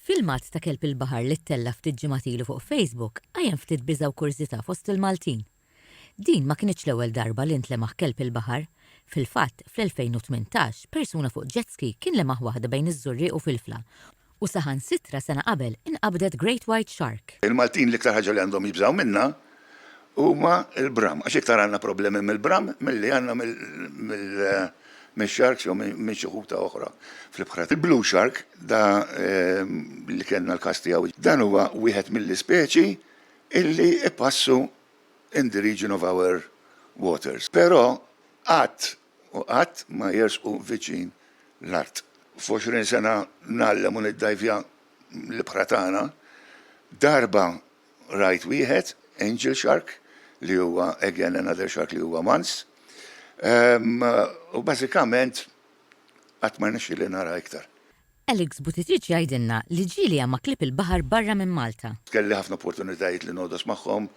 Filmat ta' kelb il-baħar li ttella' ftit ġimgħat ilu fuq Facebook qajjem ftit biża' u kurżità fost il-Maltin. Din ma kinitx l-ewwel darba li ntlemaħ kelb il-baħar. Fil-fatt, fl-2018, persuna fuq jet ski kien lemaħ waħda bejn iż-Żurrieq u Filfla u saħansitra sena qabel inqabdet Great White Shark. Il-Maltin l-iktar ħaġa li għandhom jibżgħu minnha huma l-bram, għax iktar għandna problemi mill-bram milli għandna mix-sharks jew minn xi ħuta oħra fl-ibħra. Il-blue shark, da li kellna l-każ tiegħu, dan huwa wieħed mill-ispeċi illi ipassu in the region of our waters. Però qatt u qatt ma jersqu viċin l-art. F'għoxrin sena ngħallem u niddajvja l-ibħra tagħna, darba Rajt wieħed, angel shark, li huwa again another shark li huwa mans. U bażikament qatt ma rnexxieli nara iktar. Alex Buttigieg jgħidilna li ġieli għama klieb il-baħar barra minn Malta. Kelli ħafna opportunitajiet li nogħdos magħhom,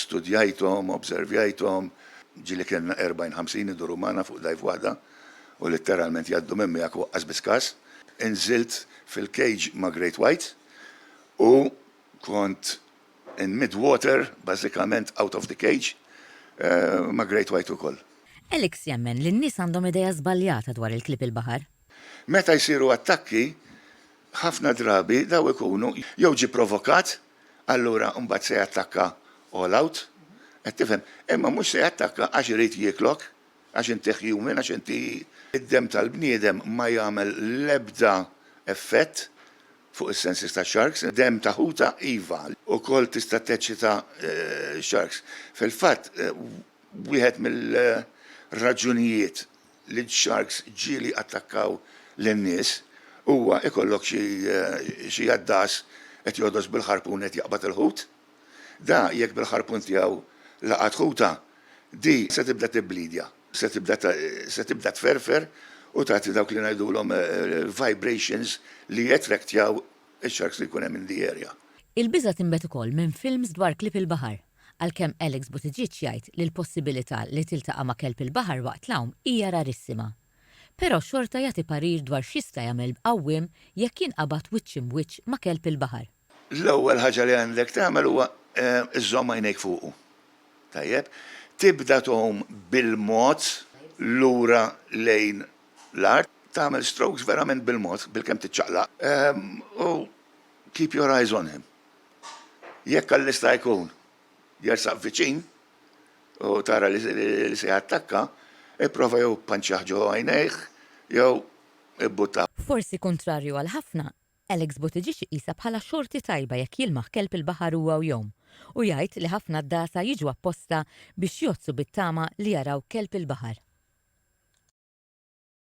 studjajthom, observjajthom. Ġieli kellna 40, 50 iduru magħna fuq dive waħda u litteralment jgħaddu minn miegħek u aqqas biss kas. Inżilt fil-cage ma' Great White U kont in mid water, bażikament out of the cage, ma' Great White ukoll. Alex jemmen li n-nies għandhom idea żbaljata dwar il-klieb il-baħar. Meta jsiru attakki, ħafna drabi daw ikunu jew ġie provokat, allura mbagħad se jattakka all out, qed tifhem? Imma mhux se jattakka għax irid jieklok, għax inti human, għax inti. Id-demm tal-bniedem ma jagħmel l-ebda effett Fuq is-senses tax-sharks, demm ta' ħuta iva. Ukoll tista' teċċita sharks. Fil-fatt, wieħed mill-raġunijiet li x-sharks ġieli attakkaw lin-nies huwa ikollok xi għaddas qed jogħdos bil-ħarpun qed jaqbad il-ħut. Da jekk bil-ħarpun tiegħu laqat ħuta, di se tibda tibblidja. Se tibda se tibda tferfer u tagħti dawk li ngħidulhom vibrations li jattraktjaw ix-sharks li jkun hemm in the area. Il-biża' tinbet ukoll minn films dwar klieb il-baħar, għalkemm Alex Buttigieg jgħid li l-possibilità li tiltaqa' ma' kelb il-baħar waqt l-għawm hija rarissima. Però xorta jagħti parir dwar x'jista' jagħmel għawwiem jekk jinqabad wiċċ imb'wiċċ ma' kelb il-baħar. L-ewwel ħaġa li għandek tagħmel huwa żżomm għajnejk fuqu. Tajjeb. Tibda tgħum bil-mod lura lejn l-art. Tagħmel strokes verament bil-mod, bilkemm tiċċaqlaq. U keep your eyes on him. Jekk Alla jista' jkun jersaq viċin u tara li se jattakka, ipprova jew panċjah ġo għajnejh jew ibbuttah. Forsi kuntrarju għal ħafna, Alex Buttigieg iqisha bħala xorti tajba jekk jilmaħ kelb il-baħar huwa u jgħum, u jgħid li ħafna għaddasa jiġu apposta biex jgħoddsu bit-tama li jaraw kelb il-baħar.